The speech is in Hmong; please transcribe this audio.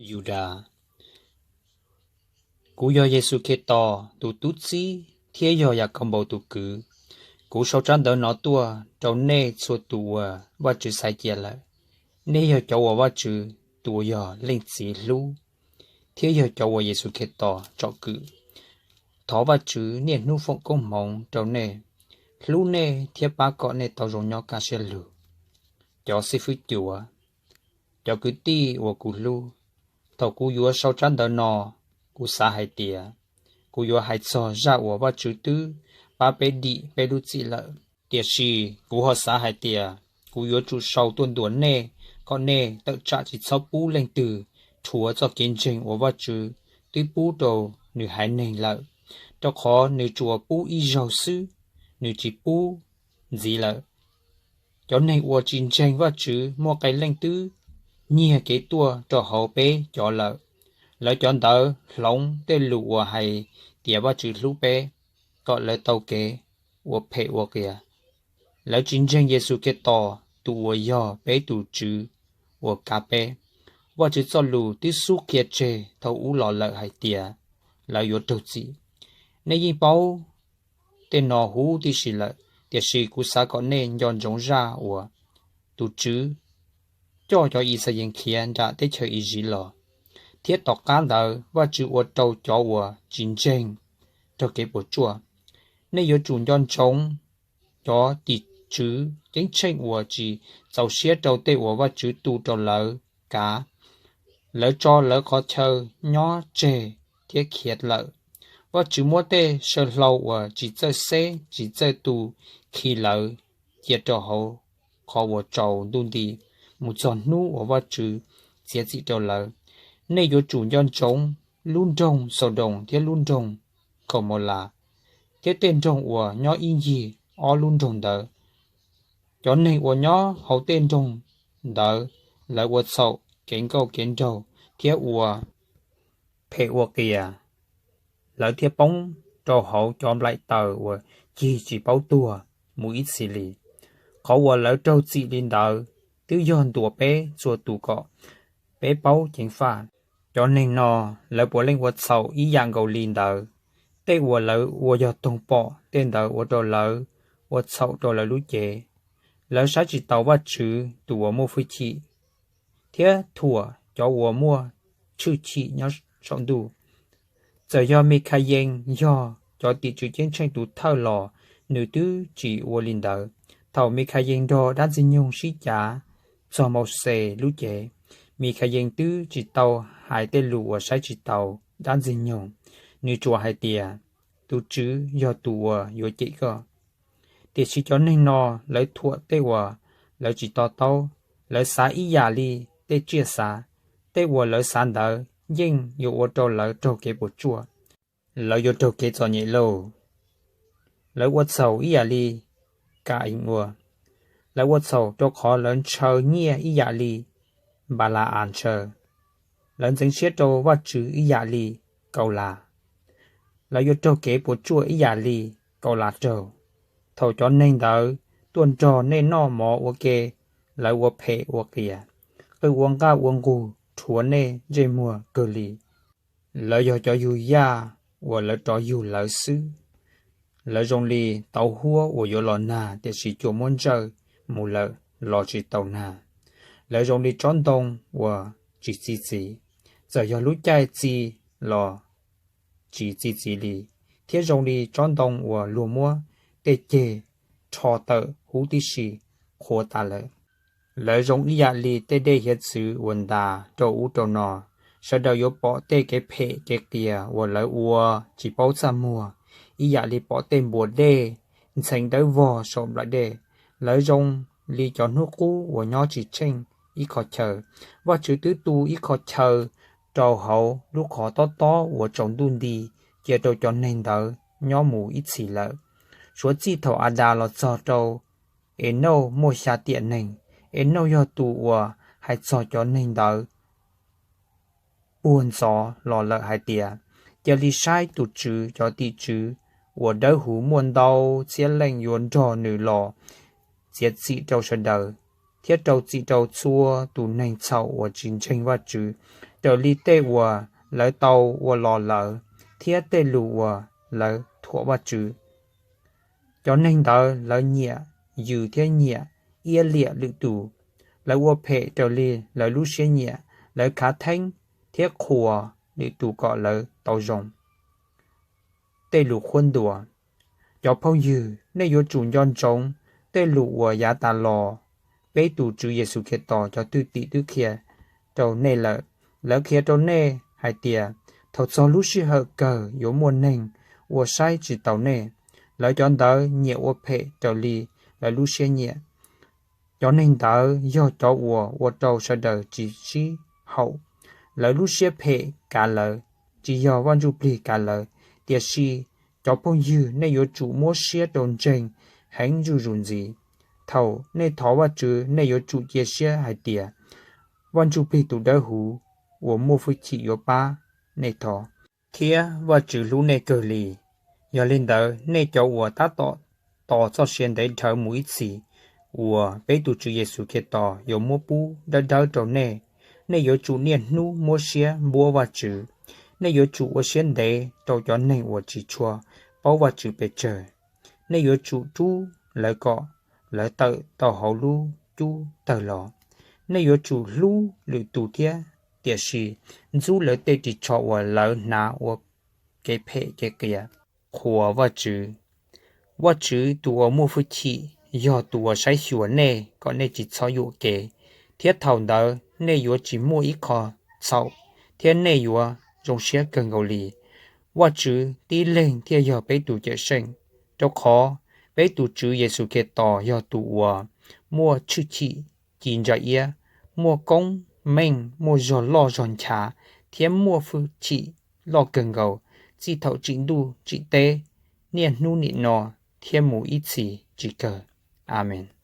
Yudas. Kuv yog Yexus Khetos tus tub txib thiab yog Yakaunpaus tus kwv. Kuv sau tsab ntawv no tuaj rau nej txhua tus uas Vajtswv xaiv cia lawm. Nej yog cov uas Vajtswv tus uas yog Leej Txiv hlub, thiab yog cov uas Yexus Khetos tsom kwm. Thov Vajtswv niaj hnub foom koob hmoov rau nej, hlub nej thiab pab kom nej tau zoo nyob kaj siab lug. Cov xib fwb cuav, cov kwv tij uas kuv hlub, thaum kuv yuav sau tsab ntawv no, kuv xav hais tias kuv yuav hais txog zaj uas Vajtswv twb pab peb dim peb lub txim lawm. Tiam sis kuv ho xav hais tias kuv yuav tsum sau tuaj ntuas nej kom nej tawm tsam tsis txhob pub leej twg rhuav txoj kev ntseeg uas Vajtswv twb pub rau nws haiv neeg lawm, rau qhov nws tsuas pub ib zaug xwb, nws tsis pub ntxiv lawm. Cov neeg uas tsis ntseeg Vajtswv muaj qee leej twb nyiag kev tuaj rau hauv peb cov lawm. Lawv cov ntawd hloov tej lus uas hais tias Vajtswv hlub peb, kom lawv tau kev ua phem ua qias. Lawv tsis ntseeg Yexus Khetos tus uas yog peb tus Tswv uas kav peb. Vajtswv txoj lus twb xub qhia tseg thaum ub los lawm hais tias lawv yuav raug txim. Nej yeej paub tej no huv tib si lawm, tiam sis kuv xav kom nej nco ntsoov zaj uas tus Tswv coj cov Yixalayees khiav nram teb chaws Iziv los, thiab tom qab ntawd Vajtswv ua rau cov uas tsis ntseeg raug kev puas tsuaj. Nej yuav tsum nco ntsoov cov tim tswv ceeb tsheej uas tsis txaus siab rau tej uas Vajtswv tu rau lawv kav. Lawv tso lawv qhov chaw nyob tseg thiab khiav lawm. Vajtswv muab tej saw hlau uas tsis txawj xeb tsis txawj tu khi lawv cia rau hauv qhov uas tsaus ntuj nti mus txog hnub uas Vajtswv txiav txim rau lawv. Nej yuav tsum nco ntsoov lub nroog Xaudoos thiab lub nroog Kaumaulas thiab tej nroog uas nyob ib ncig ob lub nroog ntawd. Cov neeg uas nyob hauv tej nroog ntawd, lawv ua txhaum kev nkauj kev nraug thiab ua phem ua qias, lawv thiaj poob rau hauv cov nplaim taws uas cig tsis paub tuag mus ib txhis li. Qhov uas lawv raug txim li ntawd twb yog ntuas peb txhua tus kom peb paub ceev faj. Cov neeg no, lawv puav leej ua txhaum ib yam nkaus li ntawd. Tej uas lawv ua yog toog pom tej ntawd ua rau lawv ua txhaum rau lawv lub cev. Lawv saib tsis taus Vajtswv tus uas muaj hwj chim thiab thuam cov uas muaj tshwj chim nyob saum ntuj. Txawm yog Mikhayees yog cov tim tswv ceeb tsheej tus thawj los nws twb tsis ua li ntawd. Thaum Mikhayees nrog dab Ntxwg nyoog sib cav txog Mauxes lub cev, Mikhayees twb tsis tau hais tej lus uas saib tsis taus dab Ntxwg nyoog, nws tsuas hais tias, Tus Tswv yog tus uas yuav cem koj. Tiam sis cov neeg no, lawv thuam tej uas lawv tsis to taub, lawv xav ib yam li tej tsiaj xav. Tej uas lawv xav ntawd yeej yuav ua rau lawv raug kev puas tsuaj. Lawv yuav raug kev txom nyem lauj. Lawv ua txhaum ib yam li Ka-ees ua. Lawv ua txhaum rau qhov lawv ntshaw nyiaj ib yam li Npala-as ntshaw. Lawv ntxeev siab rau Vajtswv ib yam li Kaulas. Lawv yuav raug kev puas tsuaj ib yam li Kaulas raug. Thaum cov neeg ntawd tuaj nrog nej noj mov ua ke, lawv ua phem ua qias, qw ua nqaj ua nqug rhuav nej ntsej muag kawg li. Lawv yog cov yug yaj uas lawv rov yug lawv xwb. Lawv zoo li tauv huab uas yuav los nag tiam sis cua muab ntsawj mus lawm los tsis tau nag. Lawv zoo li tsob ntoo uas tsis txi txiv, txawm yog lub caij txi los tsis txi txiv li, thiab zoo li tsob ntoo uas luag muab tej ceg rho tawm huv tib si qhuav tas lawm. Lawv zoo ib yam li tej dej hiav txwv uas ntas rau ub rau no. Sawv daws yuav pom tej kev phem kev qias uas lawv ua tsis paub txaj muag, ib yam li pom tej npuas dej ntxhee dawb vog saum nplaim dej. Lawv zoo li cov hnub qub uas nyob tsis tsheej ib qhov chaw. Vajtswv twb tu ib qhov chaw rau hauv lub qhov tob tob uas tsaus ntuj nti cia rau cov neeg ntawd nyob mus ib txhis lawm. Suav txij thaum Adas los txog rau Enauj muaj xya tiam neeg. Enauj yog tus uas hais txog cov neeg ntawd puag ntxov los lawm hais tias, Cia li saib tus Tswv cov tim tswv uas dawb huv muaj ntau txhiab leej yuav nrog nws los txiav txim rau sawv daws, thiab rau txim rau txhua tus neeg txhaum uas tsis ntseeg Vajtswv. raws li tej uas lawv tau ua los lawm thiab tej lus uas lawv thuam Vajtswv. Cov neeg ntawd lawv nyiam yws thiab nyiam iab liam lwm tus, lawv ua phem raws li lawv lub siab nyiam, lawv khav theeb thiab qhuas lwm tus kom lawv tau zoo. Tej lus qhuab ntuas. Cov phooj ywg, nej yuav tsum nco ntsoov tej lus uas yav tas los peb tus Tswv Yexus Khetos cov thwj tim twb qhia rau nej lawm. Lawv qhia rau nej hais tias thaum txog lub sij hawm kawg yuav muaj neeg ua saib tsis taus nej, lawv cov ntawd nyiam ua phem raws li lawv lub siab nyiam. Cov neeg ntawd yog cov uas ua rau sawv daws tsis sib haum, lawv lub siab phem kav lawv, tsis yog Vaj Ntsujplig kav lawv. Tiam sis cov phooj ywg, nej yuav tsum muab siab rau ntseeg heev zuj zus ntxiv. Thaum nej thov Vajtswv, nej yuav tsum cia siab hais tias Vaj Ntsujplig tus Dawbhuv uas muaj hwj chim yuav pab nej thov, thiab Vajtswv hlub nej kawg li. Yog li ntawd, nej cov uas tab tom tos txoj sia ntev dhawv mus ib txhis uas peb tus Tswv Yexus Khetos yuav muab pub dawb dawb rau nej, nej yuav tsum niaj hnub muab siab npuab Vajtswv. Nej yuav tsum ua siab ntev rau cov neeg uas tsis tshua paub Vajtswv pes tsawg. Nej yuav tsum rub lawv kom lawv tawm tau hauv lub cub tawg los. Nej yuav tsum hlub lwm tus thiab, tiam sis ntxub lawv tej ris tsho uas lawv hnav ua kev phem kev qias, qhuas Vajtswv. Vajtswv tus uas muaj hwj chim yog tus uas saib xyuas nej kom nej tsis txhob yuam kev, thiab thaum ntawd nej yuav tsis muaj ib qho txhaum, thiab nej yuav zoo siab kawg nkaus li. Vajtswv tib leeg thiaj yog peb tus Cawmseej, rau qhov peb tus Tswv Yexus Khetos yog tus uas muaj hwj chim ci ntsa iab, muaj koob meej, muaj zog loj zog nchav, thiab muaj hwj chim loj kawg nkaus, txij thaum tsim ntuj tsim teb, niaj hnub nim no, thiab mus ib txhis tsis kawg. Amees.